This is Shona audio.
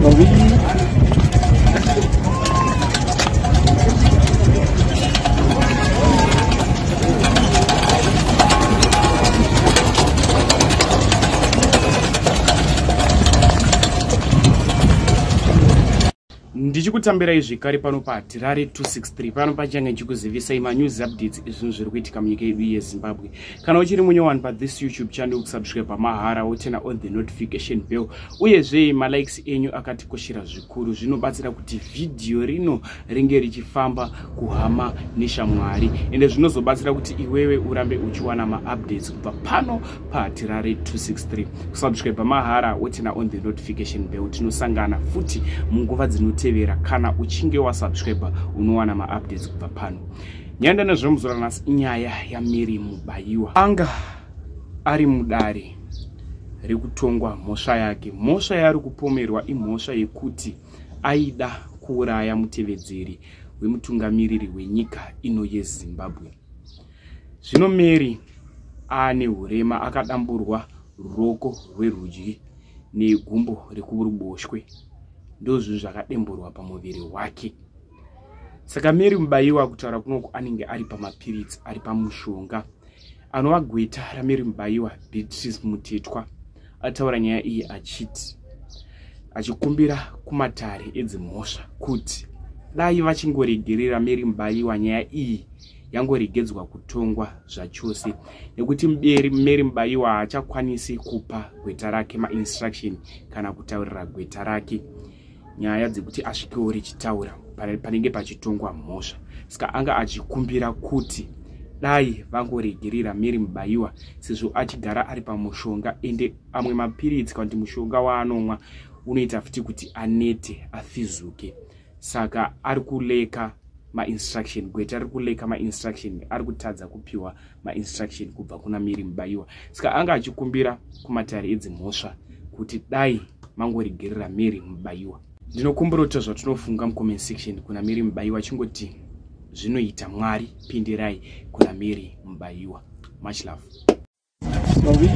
Sorry. Ndichikutambirai zvekare pano paHatirare 263. Pano pachange ndichikuzivisai manews updates ezvinhu zviri kuitika munyika yedu yeZimbabwe. Kana uchiri munyowani pathis YouTube channel, kusubscribe mahara, woturn on the notification bell. Uyezve malikes enyu akatikoshera zvikuru, zvinobatsira kuti vhidhiyo rino ringe richifamba kuhama neshamwari, ende zvinozobatsira kuti iwewe urambe uchiwana maupdates kubva pano paHatirare 263. Kusubscribe mahara, woturn on the notification bell. Tinosangana futi munguva dzinotevera. Kana uchinge wasubscribe, unowana maupdates kubva pano. Nyaya ndanezvemuzora nhasi inyaya yaMary Mubayiwa. Anga ari mudare rekutongwa mhosva yake. Mhosva yaari kupomerwa imhosva yekuti aida kuuraya mutevedzeri wemutungamiriri wenyika ino yeZimbabwe. Zvino Mary aane urema, akadamburwa ruoko rwerudyi negumbo rekuruboshwe, ndozvinhu zvakademburwa pamuviri wake. Saka Mary Mubayiwa, kutaura kunoku, anenge ari pamapiritsi, ari pamushonga. Anova gweta raMary Mubayiwa, Beatrice Mutetwa, ataura nyaya iyi achiti, achikumbira kumatare edzimhosva kuti dai vachingoregerera Mary Mubayiwa, nyaya iyi yangoregedzwa kutongwa zvachose, nekuti Mary Mubayiwa haachakwanisi kupa gweta rake mainstruction kana kutaurira gweta rake nyaya dzekuti asvikewo richitaura panenge pachitongwa mhosva. Saka anga achikumbira kuti dai vangoregerera Mary Mubayiwa, sezvo achigara ari pamushonga, ende amwe mapiritsi kana kuti mushonga waanomwa unoita futi kuti anete, afizuke. Saka ari kulacka mainstruction, gweta riri kulacka mainstruction, ari kutadza kupiwa mainstruction kubva kuna Mary Mubayiwa. Saka anga achikumbira kumatare edzimhosva kuti dai mangoregerera Mary Mubayiwa. Ndinokumbira kuti zvatinofunga mucomment section kuna Mary Mubayiwa, chingoti zvinoita. Mwari pindirai kuna Mary Mubayiwa. Much love. Sorry.